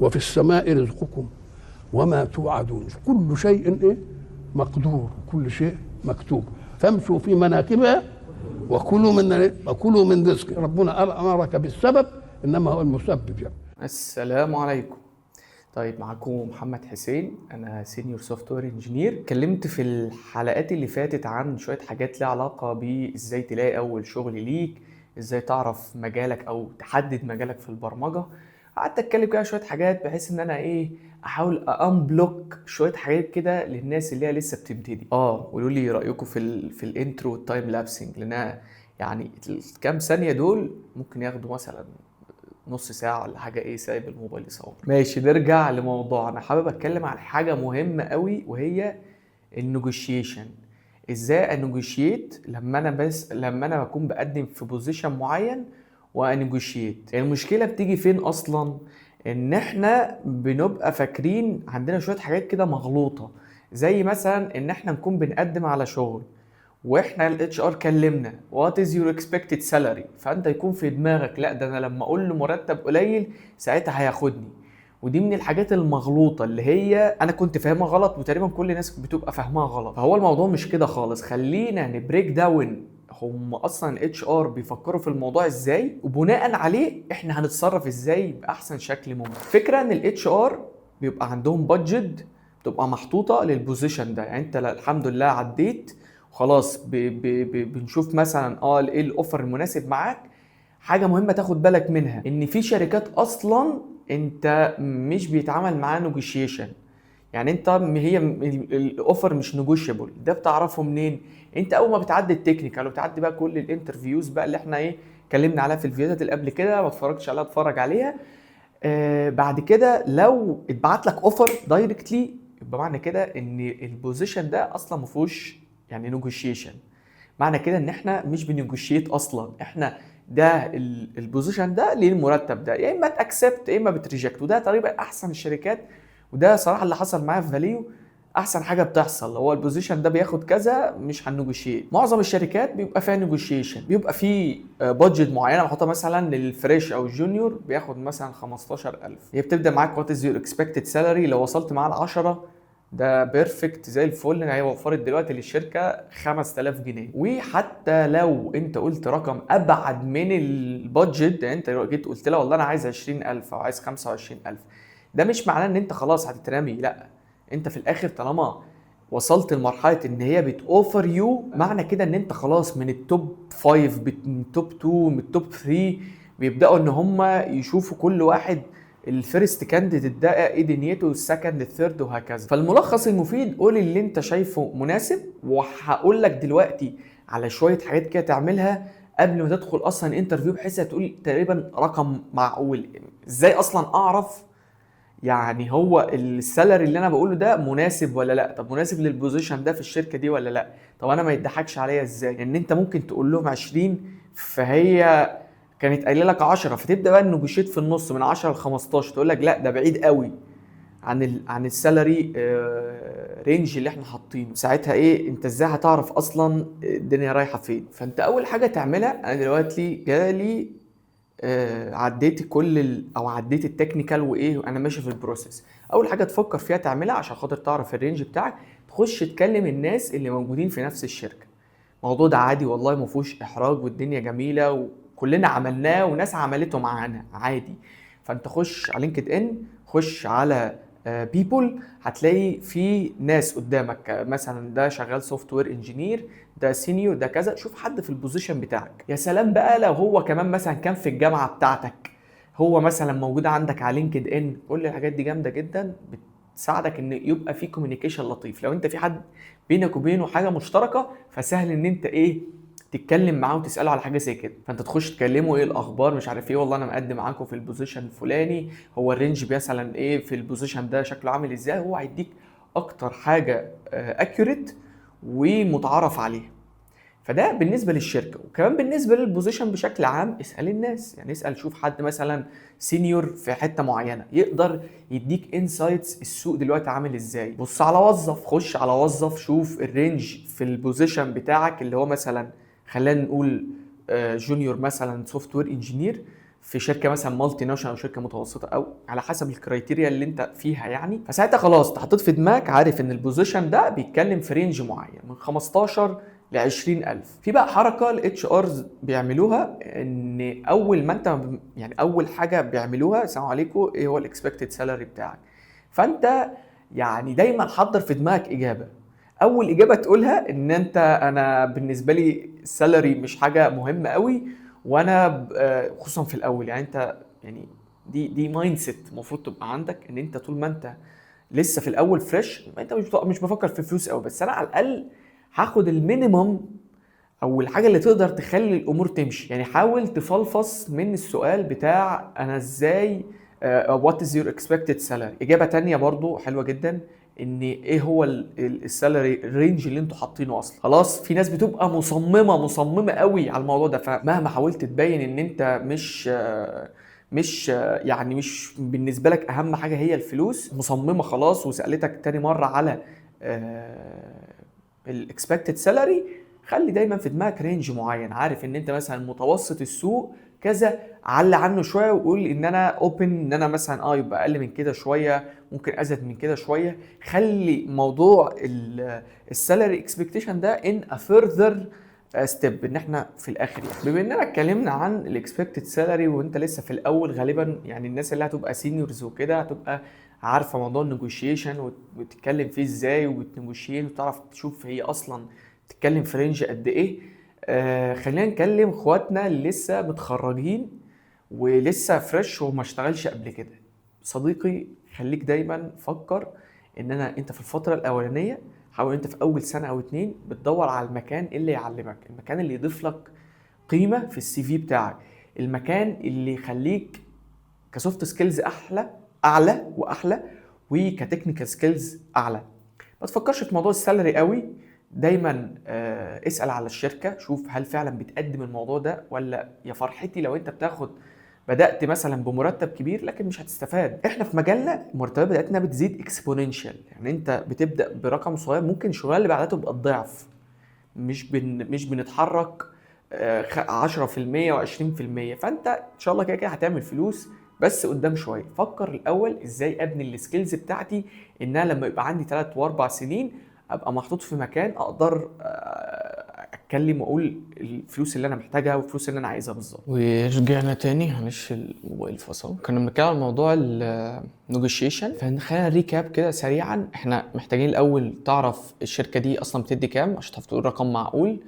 وفي السماء رزقكم وما توعدون. كل شيء إيه؟ مقدور، كل شيء مكتوب. فامشوا في مناكبها وكلوا من رزقه. ربنا أمرك بالسبب، إنما هو المسبب يعني. السلام عليكم. طيب، معاكم محمد حسين، انا senior software engineer. اتكلمت في الحلقات اللي فاتت عن شوية حاجات ليها علاقة بازاي تلاقي اول شغل ليك، ازاي تعرف مجالك او تحدد مجالك في البرمجه. قعدت اتكلم كده شوية حاجات بحيث ان انا ايه احاول unblock شوية حاجات كده للناس اللي هي لسه بتبتدي. قولوا لي رايكم في ال intro وال time lapsing، لان يعني الكام ثانية دول ممكن ياخدوا مثلا نص ساعة ولا حاجة، ايه سايب الموبايل يصور. ماشي، نرجع لموضوعنا. حابب اتكلم عن حاجة مهمة قوي وهي ال negotiation. ازاي ا negotiate لما انا بكون بقدم في position معين وا negotiate. المشكلة بتيجي فين اصلا؟ ان احنا بنبقى فاكرين عندنا شوية حاجات كده مغلوطة، زي مثلا ان احنا نكون بنقدم على شغل واحنا ال HR كلمنا what is your expected salary، فانت يكون في دماغك لا ده انا لما اقول له مرتب قليل ساعتها هياخدني. ودي من الحاجات المغلوطة اللي هي انا كنت فاهمها غلط، وتقريبا كل الناس بتبقى فاهمها غلط. فهو الموضوع مش كده خالص. خلينا ن break down هم اصلا ال HR بيفكروا في الموضوع ازاي، وبناء عليه احنا هنتصرف ازاي باحسن شكل ممكن. فكرة ان ال HR بيبقى عندهم budget بتبقى محطوطة لل position ده، يعني انت الحمد لله عديت خلاص، ب ب ب بنشوف مثلا ايه ال offer المناسب معاك. حاجة مهمة تاخد بالك منها ان في شركات اصلا انت مش بيتعامل معاها negotiation، يعني انت هي ال offer مش negotiable. ده بتعرفه منين؟ انت اول ما بتعدي ال technical وبتعدي بقى كل ال interviews بقى اللي احنا ايه اتكلمنا عليها في الفيديوهات اللي قبل كده، ما اتفرجتش عليها اتفرج عليها. بعد كده لو اتبعت لك offer directly يبقى معنى كده ان ال position ده اصلا ما فيهوش يعني negotiation. معنى كده ان احنا مش بن negotiate اصلا، احنا ده ال position ده ليه المرتب ده، يا اما ت accept يا اما بت reject. وده تقريبا احسن الشركات، وده صراحة اللي حصل معايا في فاليو. احسن حاجة بتحصل هو ال position ده بياخد كذا، مش هن negotiate. معظم الشركات بيبقى فيها negotiation، بيبقى في budget معينة محطوطة مثلا لل fresh او ال junior بياخد مثلا 15000، هي بتبدا معاك what is your expected salary، لو وصلت معاه ل 10 ده perfect زي الفل، هي وفرت دلوقتي للشركة 5000 جنيه. وحتى لو انت قلت رقم ابعد من ال budget، يعني انت جيت قلت لها والله انا عايز 20000 او عايز 25000، ده مش معناه ان انت خلاص هتترمي. لا، انت في الاخر طالما وصلت لمرحلة ان هي بت offer you، معنى كده ان انت خلاص من ال top 5، من ال top 2، من ال top 3. بيبداوا ان هم يشوفوا كل واحد ال first candidate ده ايه دنيته، ال second، ال third، وهكذا. فالملخص المفيد، قول اللي انت شايفه مناسب. وهقول لك دلوقتي على شوية حاجات كده تعملها قبل ما تدخل اصلا interview، بحيث تقول تقريبا رقم معقول. ازاي اصلا اعرف يعني هو ال salary اللي انا بقوله ده مناسب ولا لا؟ طب مناسب لل position ده في الشركة دي ولا لا؟ طب انا ما يضحكش عليا ازاي؟ ان انت ممكن تقول لهم 20 فهي كانت قايله لك 10، فتبدا بقى ال negotiate في النص من 10 ل 15، تقول لك لا ده بعيد قوي عن ال salary range اللي احنا حاطينه. ساعتها ايه؟ انت ازاي هتعرف اصلا الدنيا رايحة فين؟ فانت اول حاجة تعملها، انا دلوقتي جالي عديت كل ال او عديت ال technical وايه انا ماشي في ال process، اول حاجة تفكر فيها تعملها عشان خاطر تعرف ال range بتاعك، تخش تكلم الناس اللي موجودين في نفس الشركه. الموضوع ده عادي والله، ما فيهوش احراج والدنيا جميله، وكلنا عملناه وناس عملته معانا عادي. فانت خش على LinkedIn، خش على people، هتلاقي في ناس قدامك، مثلا ده شغال software engineer، ده senior، ده كذا. شوف حد في ال position بتاعك. يا سلام بقى لو هو كمان مثلا كان في الجامعة بتاعتك، هو مثلا موجود عندك على LinkedIn. كل الحاجات دي جامدة جدا، بتساعدك ان يبقى في communication لطيف. لو انت في حد بينك وبينه حاجة مشتركه، فسهل ان انت ايه تتكلم معاه وتساله على حاجة زي كده. فانت تخش تكلمه، ايه الاخبار، مش عارف ايه، والله انا مقدم معاكم في ال position الفلاني، هو ال range مثلا ايه في ال position ده، شكله عامل ازاي؟ هو هيديك اكتر حاجة accurate ومتعارف عليها. فده بالنسبة للشركه. وكمان بالنسبة لل position بشكل عام، اسال الناس، يعني اسال، شوف حد مثلا senior في حتة معينة يقدر يديك insights السوق دلوقتي عامل ازاي. بص على وظف، خش على وظف، شوف ال range في ال position بتاعك اللي هو مثلا خلينا نقول junior مثلا software engineer. في شركة مثلا multinational او شركة متوسطه او على حسب ال criteria اللي انت فيها يعني. فساعتها خلاص انت حطيت في دماغك، عارف ان ال position ده بيتكلم في range معين من 15 ل 20000. في بقى حركة ال HRs بيعملوها، ان اول ما انت يعني اول حاجة بيعملوها السلام عليكم، ايه هو ال expected salary بتاعك؟ فانت يعني دايما حضر في دماغك اجابه. اول اجابه تقولها ان انت انا بالنسبة لي ال salary مش حاجة مهمة قوي، وانا خصوصا في الاول يعني انت يعني دي mindset المفروض تبقى عندك، ان انت طول ما انت لسه في الاول fresh انت مش بفكر في فلوس قوي، بس انا على الاقل هاخد ال minimum او الحاجة اللي تقدر تخلي الامور تمشي. يعني حاول تفلفص من السؤال بتاع انا ازاي what is your expected salary. اجابه تانية برضو حلوة جدا، ان ايه هو ال salary range اللي انتوا حاطينه اصلا. خلاص في ناس بتبقى مصممه قوي على الموضوع ده، فمهما حاولت تبين ان انت مش يعني مش بالنسبة لك اهم حاجة هي الفلوس، مصممه خلاص وسالتك تاني مرة على ال expected salary، خلي دايما في دماغك range معين، عارف ان انت مثلا متوسط السوق كذا، على عنه شوية وقول ان انا open، ان انا مثلا يبقى اقل من كده شوية، ممكن ازيد من كده شوية. خلي موضوع ال salary expectation ده in a further step، ان احنا في الاخر يعني بما اننا اتكلمنا عن ال expected salary وانت لسه في الاول، غالبا يعني الناس اللي هتبقى seniors وكده هتبقى عارفه موضوع ال negotiation وتتكلم فيه ازاي وت negotiate وتعرف تشوف هي اصلا تتكلم في range قد ايه. خلينا نكلم اخواتنا اللي لسه متخرجين ولسه fresh وما اشتغلش قبل كده. صديقي خليك دايما فكر ان انت في الفترة الاولانية، حاول انت في اول سنة او اتنين بتدور على المكان اللي يعلمك، المكان اللي يضيف لك قيمة في ال CV بتاعك، المكان اللي يخليك ك soft skills اعلى واحلى، وك technical skills اعلى. ما تفكرش في موضوع ال salary قوي، دايما اسال على الشركة، شوف هل فعلا بتقدم الموضوع ده ولا. يا فرحتي لو انت بدات مثلا بمرتب كبير لكن مش هتستفاد. احنا في مجالنا المرتبات بتاعتنا بتزيد exponential، يعني انت بتبدا برقم صغير ممكن الشغلانة اللي بعدها تبقى الضعف، مش بنتحرك 10% و20%. فانت ان شاء الله كده كده هتعمل فلوس بس قدام شوية. فكر الاول ازاي ابني ال skills بتاعتي، ان انا لما يبقى عندي 3 و4 سنين ابقى محطوط في مكان اقدر اتكلم واقول الفلوس اللي انا محتاجها والفلوس اللي انا عايزها بالظبط. ورجعنا تاني، معلش الموبايل فصل. كنا بنتكلم عن موضوع ال negotiation، فخلينا recap كده سريعا. احنا محتاجين الاول تعرف الشركة دي اصلا بتدي كام عشان تعرف تقول رقم معقول،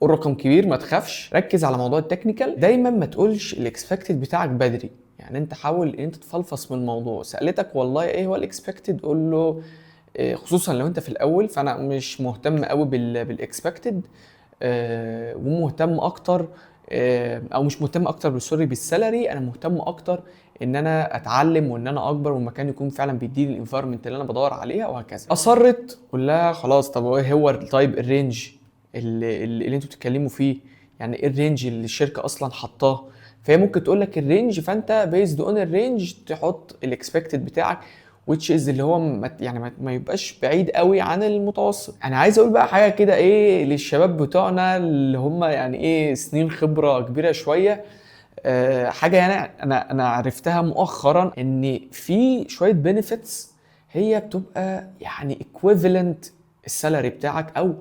قول رقم كبير ما تخافش. ركز على موضوع ال technical، دايما ما تقولش ال expected بتاعك بدري، يعني انت حاول ان انت تفلفص من الموضوع. سالتك والله ايه هو ال expected، قول له خصوصا لو انت في الاول، فانا مش مهتم قوي بال expected، ومهتم اكتر، او مش مهتم اكتر sorry بال salary، انا مهتم اكتر ان انا اتعلم وان انا اكبر والمكان يكون فعلا بيديني ال environment اللي انا بدور عليها وهكذا. اصرت قول لها خلاص، طب ايه هو طيب ال range اللي انتوا بتتكلموا فيه، يعني ايه ال range اللي الشركة اصلا حطاه؟ فهي ممكن تقول لك ال range، فانت based on ال range تحط ال expected بتاعك، which is اللي هو ما يبقاش بعيد قوي عن المتوسط. انا عايز اقول بقى حاجة كده ايه للشباب بتوعنا اللي هم يعني ايه سنين خبره كبيرة شوية، حاجة يعني انا عرفتها مؤخرا، ان في شوية benefits هي بتبقى يعني equivalent ال salary بتاعك او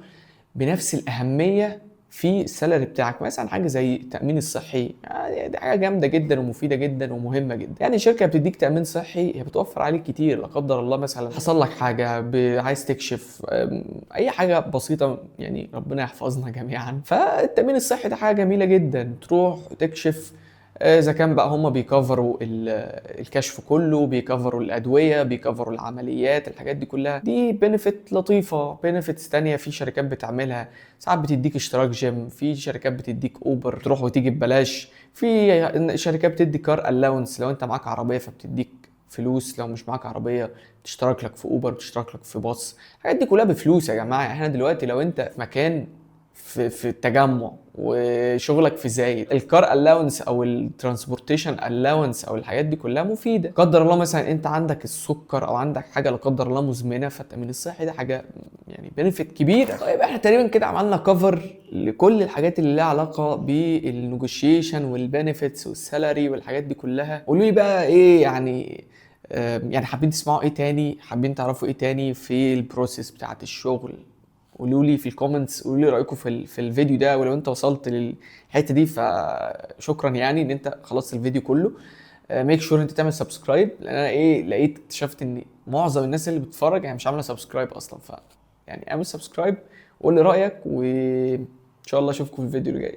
بنفس الاهمية في ال salary بتاعك. مثلا حاجة زي التامين الصحي، يعني دي حاجة جامدة جدا ومفيدة جدا ومهمة جدا. يعني شركة بتديك تامين صحي هي بتوفر عليك كتير، لا قدر الله مثلا حصل لك حاجة، عايز تكشف، اي حاجة بسيطة، يعني ربنا يحفظنا جميعا. فالتامين الصحي ده حاجة جميلة جدا، تروح تكشف، اذا كان بقى هم بي cover وا الكشف كله، بي cover وا الادوية، بي cover وا العمليات، الحاجات دي كلها دي benefit لطيفة. benefits تانية في شركات بتعملها، ساعات بتديك اشتراك جيم، في شركات بتديك اوبر تروح وتيجي ببلاش، في شركات بتدي car allowance لو انت معاك عربية فبتديك فلوس، لو مش معاك عربية تشترك لك في اوبر، تشترك لك في باص. الحاجات دي كلها بفلوس يا جماعة. يعني احنا دلوقتي لو انت في مكان في التجمع وشغلك في زايد، ال car allowance او ال transportation allowance او الحاجات دي كلها مفيده. قدر الله مثلا انت عندك السكر او عندك حاجة لا قدر الله مزمنه، فالتامين الصحي ده حاجة يعني benefit كبيره. طيب احنا تقريبا كده عملنا cover لكل الحاجات اللي لها علاقة بال negotiation وال benefits وال salary والحاجات دي كلها. قولوا لي بقى ايه يعني، يعني حابين تسمعوا ايه تاني، حابين تعرفوا ايه تاني في ال process بتاعت الشغل؟ قولوا لي في ال comments، قولوا لي رايكم في الفيديو ده. ولو انت وصلت للحتة دي فشكرا، يعني ان انت خلصت الفيديو كله. make sure انت تعمل subscribe، لان انا ايه لقيت اكتشفت ان معظم الناس اللي بتتفرج يعني مش عامله subscribe اصلا، ف يعني اعمل subscribe وقول لي رايك، وان شاء الله اشوفكم في الفيديو اللي جاي.